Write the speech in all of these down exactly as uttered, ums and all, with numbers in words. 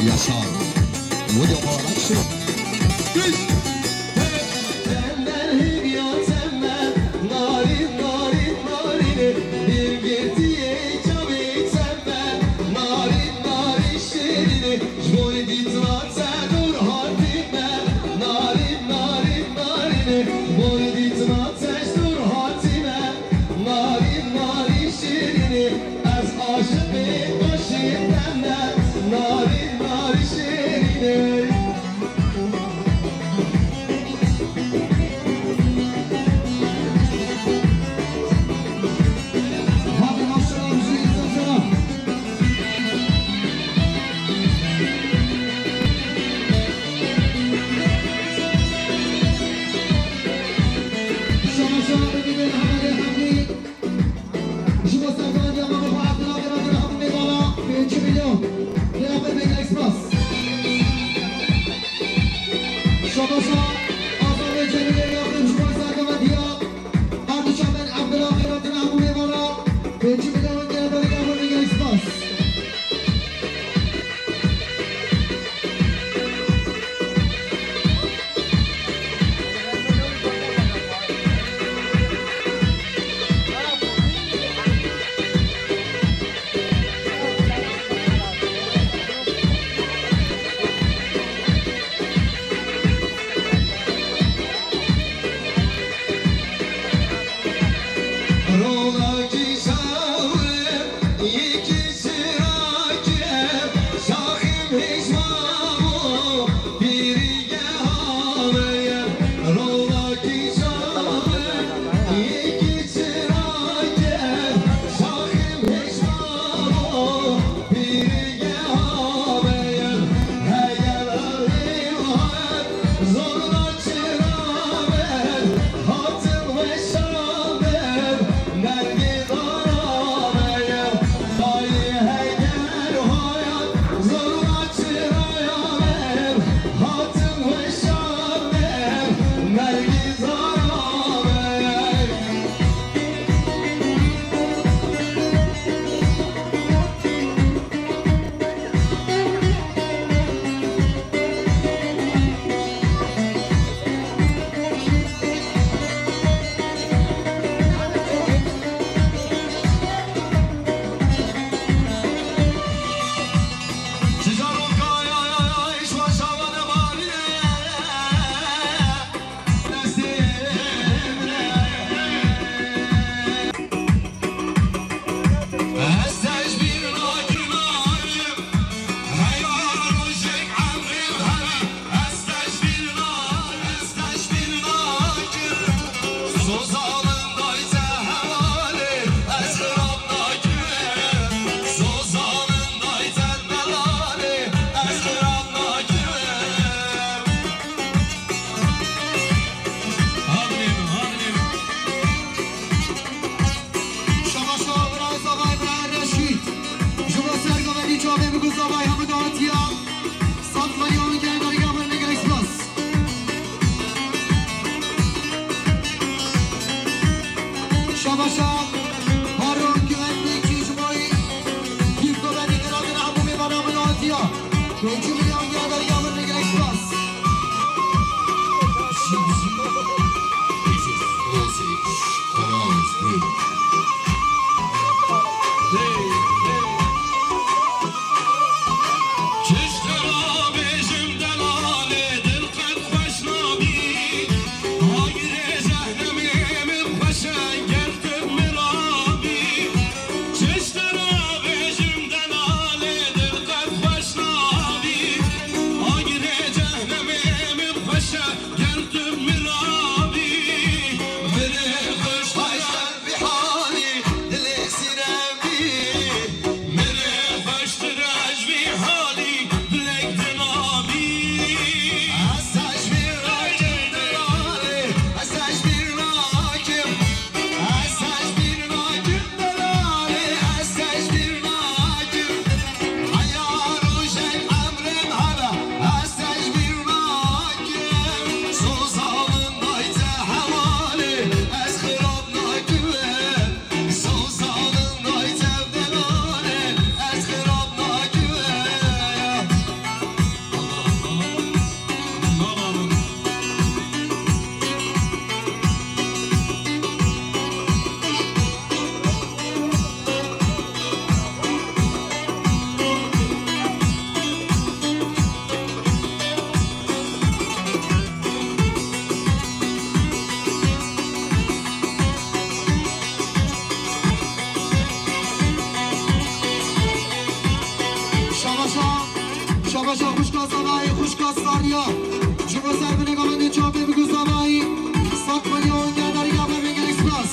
Yaşar. Mubarak Şirin. Tembel him ya tembel, narin, narin, narin, bir girtiye çavi tembel, narin, narin, şirin, ji bo dîtina te dûr hatime, narin, narin, narin, ji bo dîtina te ji dûr hatime. Narîn, narîn şîrînî, ez aşiqî xweşî te me. Narîn, narîn şîrînî. Hadi maşallah, bizi izlesene. Şabaş abi, bir Mehmet Efendi. Ji bo serkeftiya me, me xwe Abdullah Dera Dera Abdul Mêvala, pêncî milyon. Lê Abdul Mêvala Express. Şabaşa Azam ve Cemile Yakup ji bo serkeftiya. Erdişa ben Abdullah Dera Dera Abdul Mêvala, pêncî milyon. Gel beri Abdul Mêvala Express. Xwişka Zavayî, xwişka Sariya. Ji bo ser binê gavendê çapê bigo Zavayî. Sat milyon ya derya be vê gelek spas.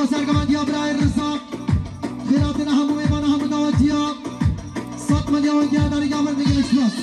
Sergemendiya birayê Rizak, xêratina hemû mêvana hemû dawetiya, sed milyon geldarî gavir min gelek spas.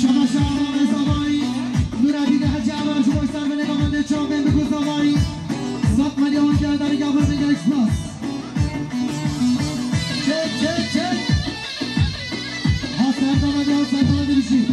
Şabaş Alan Reza Bay, Nureddin Hacı Alan, ji bo servenê Mehmet Çavên bi Guzavay, sed milyon geldarî gavir min gelek spas. Çek, çek, çek. Hasan Damat, Hasan Damat, bir şey.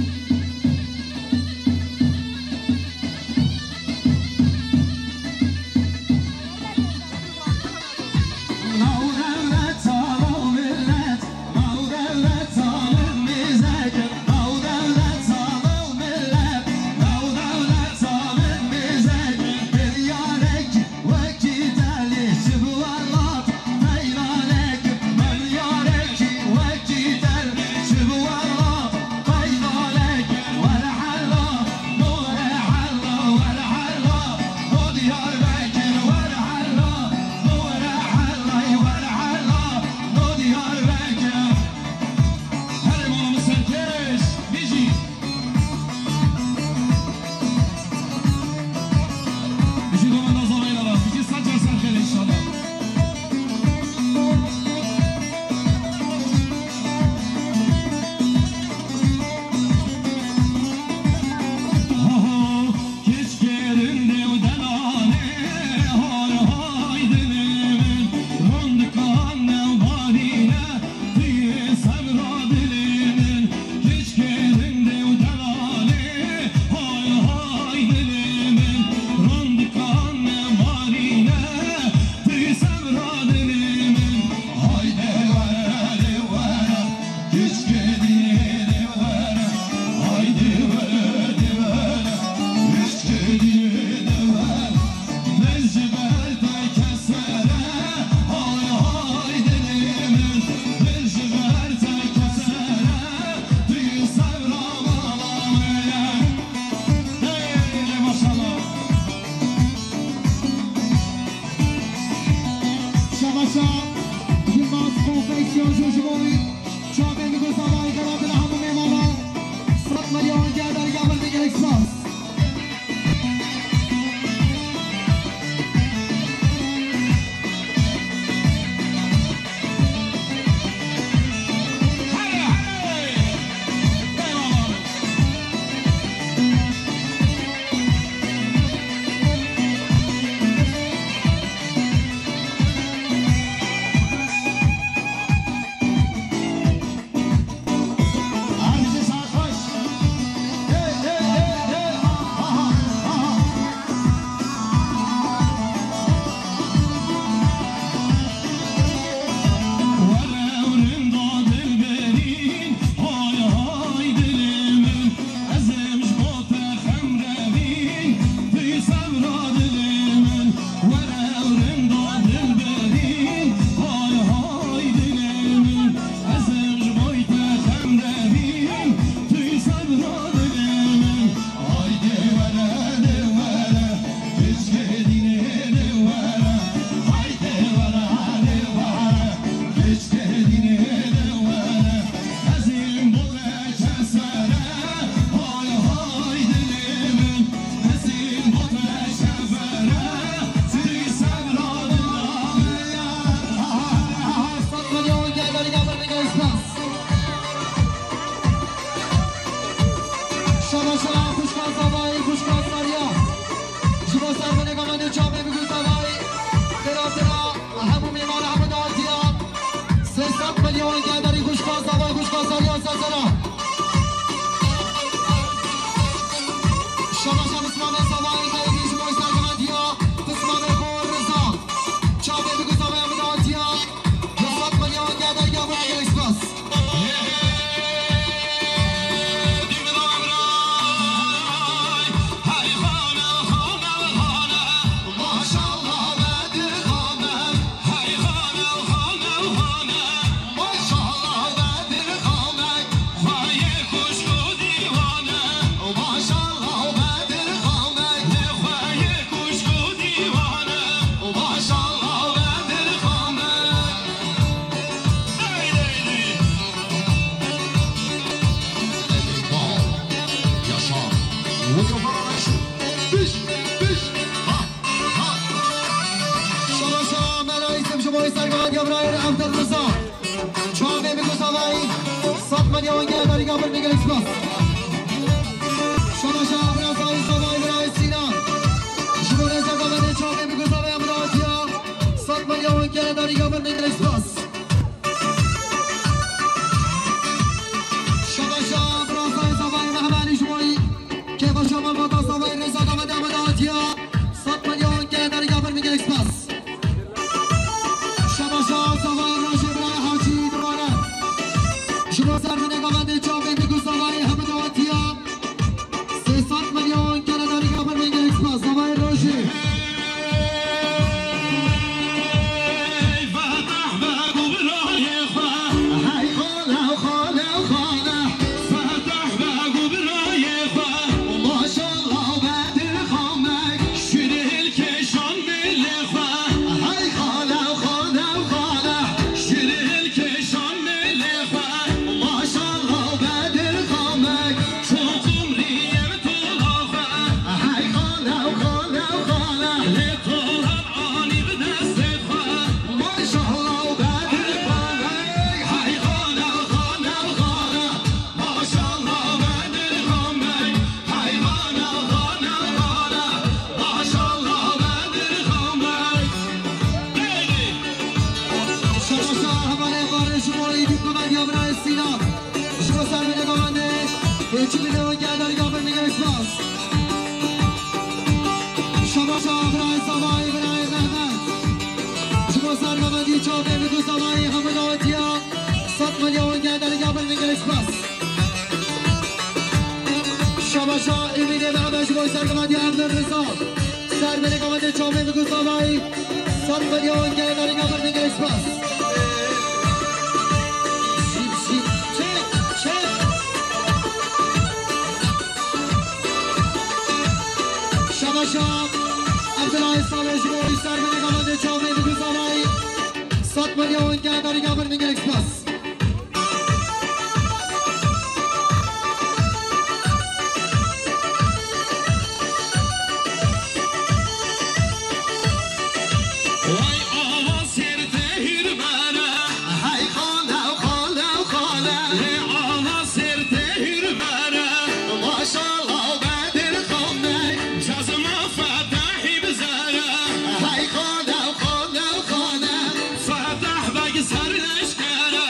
Şabaşa Yilmaz Konfeksiyon ji bo wî. Çavên bi Guzavayê xelatine hemû mêvanan. Sed milyon geldarî gavir min gelek spas. Boy sergahê birayê Evdil Riza. Çavê bi guzavayî. Sed milyon gel darîka bir nigel spas. Şabaşa bira Zahî Zavayî birayê Sînan. Ji bo rêza gavendê çavê bi guzavayî em datiya. Sed milyon gel darîka bir nigel spas. Şabaşa bira Zahî Zavayî Mehmenî ji boyî. Kêfa şamal bata Zavayî rêza gavendê em datiya. Sed milyon gel darîka bir nigel spas. Şabaşa Zavayê Rojê birayê Hacî Durane. Ji bo ser binê gavendê çavê bi guzavayî hemû dawetiya. Sê sed milyon gele darîka bir nigel spas. Zavayê Rojê. Hey, Fatah be ku birayê xwe. Hey, xala, xala, xala. Fatah be ku birayê xwe. Maşallah be dilxamek. Şiril kêşan mêlê xwe. Hey xala, xala, xala. Şiril kêşan mêlê xwe. Maşallah be dilxamek. Çok umriyem tola xwe. Hey xala, xala, xala. Lê tolan anî bi destê xwe. Maşallah be dilxamek. Hey xala, xala, xala. Maşallah be dilxamek. Hey xala, xala, xala. Maşallah be dilxamek. Şabaşa hevalê xwe rê ji bo îdî qemet ya birayê Sînan. Ji bo ser binê gavendê. Pêncî milyon gel darîka bir nigel spas. Şabaşa birayê Zavayî birayê Mehmet. Ji bo ser gavendî çavê bi guzavayî hemû dawetiya. Sed milyon gel darîka bir nigel spas. Şabaşa Emînê Mehmet ji bo ser gavendî Evdil Riza. Ser binê gavendê çavê bi guzavayî. Sed milyon gel darîka bir nigel spas. Şîp, şîp, çek, çek. Şabaşa Evdil Salih ji bo ser binê gavendê çavê bi guzavayî. Sed milyon gel darîka bir nigel spas. Vay ava sêr te hîr bere. Hey xala, xala, xala. Lê ava sêr te hîr bere. Maşallah be dilxamek. Çazma Fatahî bizere. Hey xala, xala, xala. Fatah Beg serleşkere.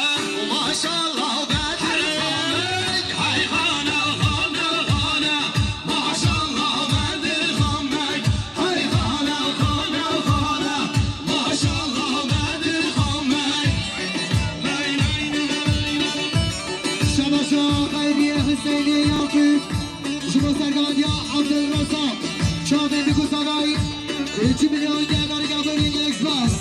Maşallah be dilxamek. Hey xala, xala, xala. Maşallah be dilxamek. Hey xala, xala, xala. Maşallah be dilxamek. Lay, lay, lay, lay. Şabaşa Xeyriye Hüseyniye Yakup. Ji bo sergavandiya Evdil Rezzaq. Çavên bi guzavayî. Pêncî milyon gel darîka bir nigel spas.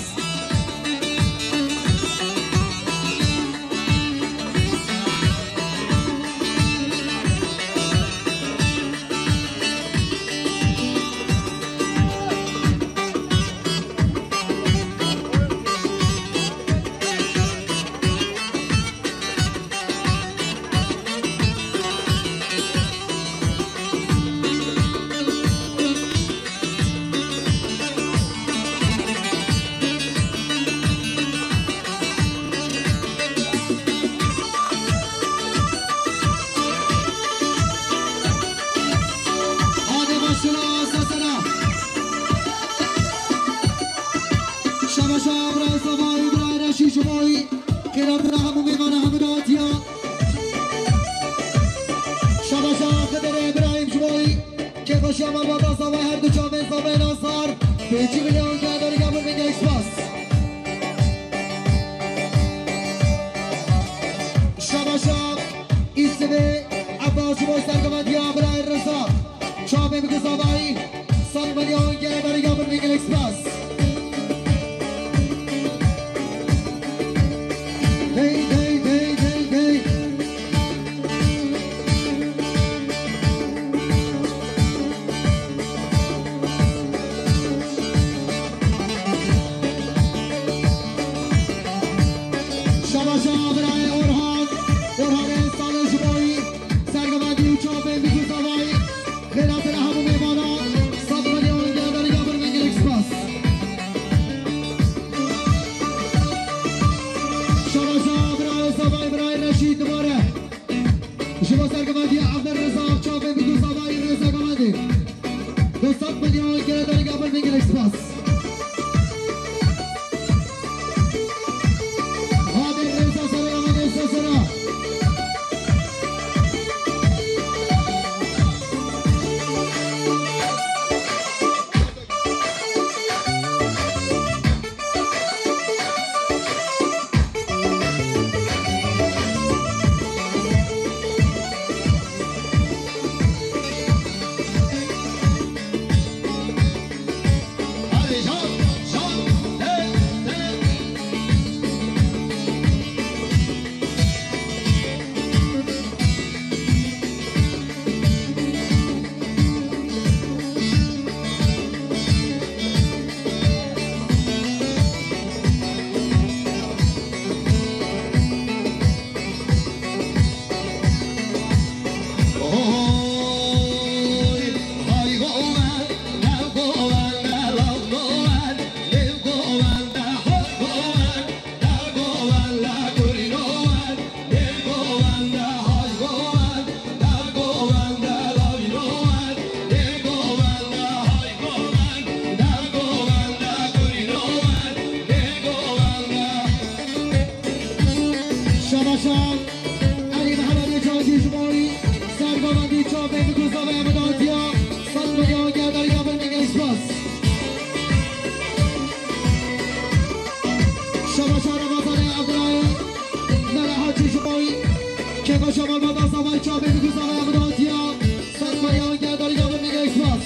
Hadi başla, sesene. Şabaşa Ebra Safa, Ebra Reşî ji bo wî. Qîratina hemû mêvana hemû dawetiya. Şabaşa Xidir Îbrahîm ji bo wî. Kêfa şiya malbata Safa, her du çavên Safa Nasar. Pêncî milyon gel darîka bir nigel spas. Şabaşa Îsibê Ebba ji bo sergavandiya birayê Reza. Çavên bi guzavayî. Sed milyon gel darîka bir nigel spas. Dey, dey, dey, dey, dey. Şabaşa birayê Orhan. Orhanê Salih ji bo wî. Sergavendî û çavên bi guzavayî. Can, Elî Mehemedê Can Cîjboyî, sergovendî çavê bi ku zavaya min datiya, sed milyon gel darîka bin min gelî spas. Şebaşa Ramazanê Evdirayê, Mera Hacî Cîjboyî, kêfa şemal mada zavayî çavê bi ku zavaya min datiya, sed milyon gel darîka bin min gelî spas.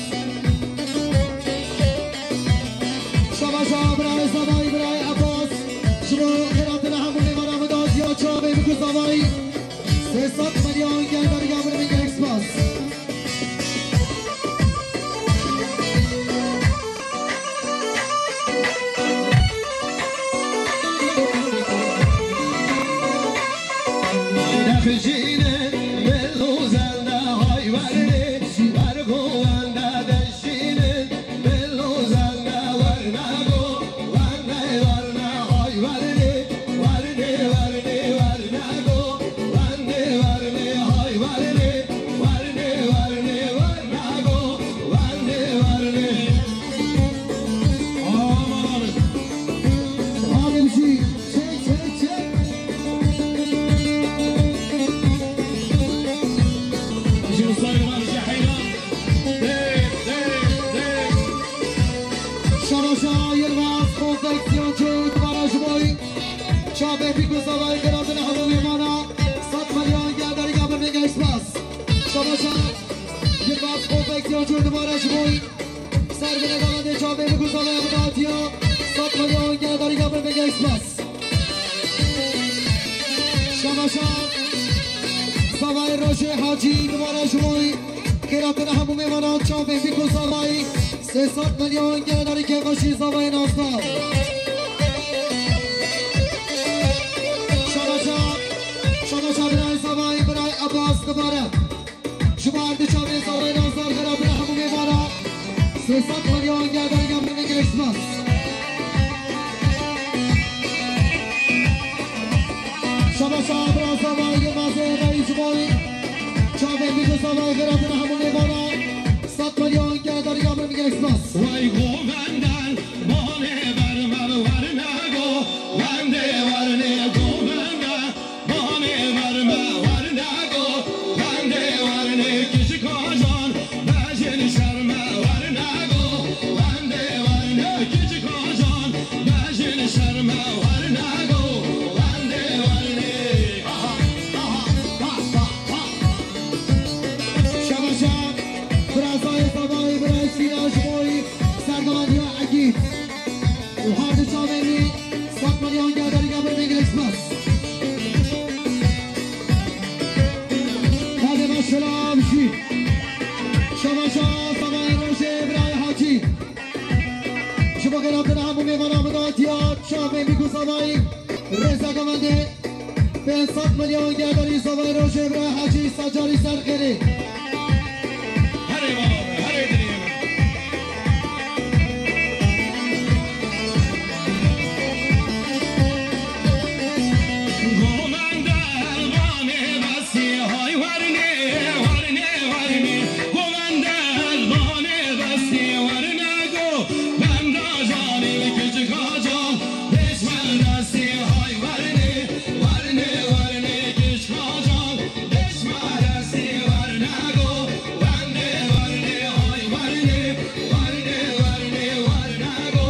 Şebaşa birayê zavayî birayê Abbas, ji bo xêratina hemû mêvana min datiya çavê bi ku zavayî. Sê sed milyon gel darîka bin min gelî spas. Dexjîne, melo zende hay werde, bergo wende deşîne, melo zende werne go, werne, werne, hay werde, werde, werde, werne go, werde, werde, hay werde, werde, werde, werne go, werde, werde. Aman abi. Abi bir şey. Çek, çek, çek. Ji bo serê wan jî heyran. Dê, dê, dê. Şabaşa Yilmaz konfeksiyoncu dubare ji bo çavê pîk û zavayê xêratina hemû mêvana. Sed milyon gel darîka bin min gelî spas. Şabaşa Yilmaz konfeksiyoncu dubare ji bo Sergine davendê çavê bi ku zavaya min datiya, sed milyon gel darîka bin min gelî spas. Şebaşa zavayê rojê Hacî dubare ji bo xêratina hemû mêvanan çavê bi ku zavayî sê sed milyon gel darîkê xweşî zavayê Nazdar. Şebaşa, şebaşa birayê zavayê birayê Abbas dubare. Ji bo her du çavê zavayê Nazdar xêratina hemû mêvana sê sed milyon gel darîka bin min gelî spas. Şebaşa bira zavayê Yilmazê Reîs ji bo çavê bi ku zavayê xêratina hemû mêvana sed milyon gel darîka bin min gelî spas. Way govenden, banê berme werne go, wendê wernê govenden. Banê werme werne go, wendê wernê kiçik ocan, bejin şerme werne go, wendê wernê kiçik ocan, bejin şerme werne go, wendê wernê. Aha, aha, ha, ha, ha. Şebaşa, bira zavayê zavayê, bira Sîra ji bo sergovendiya Egîd. Û her du çavên wî sed milyon gel darîka bin min gelî spas. Hadi maşallah abişî. Şebaşa zavayê rojê birayê Hacî. Ji bo xêratina hemû mêvana min datiya çavên bi ku zavayî rêza govendê. Pênc sed milyon gel darî zavayê rojê bira Hacî Sacarî Serxêrî. Herê baba, herê dilê min. Govende elbanê besî hay wernê, wernê, wernê. Govende elbanê besî werne go, benda canê kiçik ocan. Dêşme destî hay wernê, wernê, wernê kiçik ocan. Dêşme destî werne go, wernê, wernê hay wernê, wernê, wernê werne go,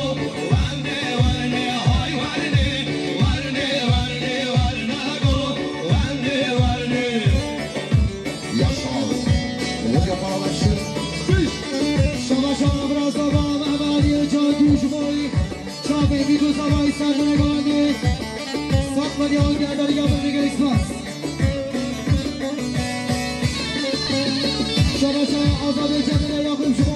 wernê, wernê hay wernê, wernê, wernê werne go, wernê, wernê. Yaşa. Hoca paralaşır. Şabaşa bira zava Mehmet Aliyê Can Gülcümoy. Çavê Mîgo zavayî ser binê gandê. Sed milyon gel darîka bin min gelî spas. Şabaşa Azadê Cemile Yakup ji bo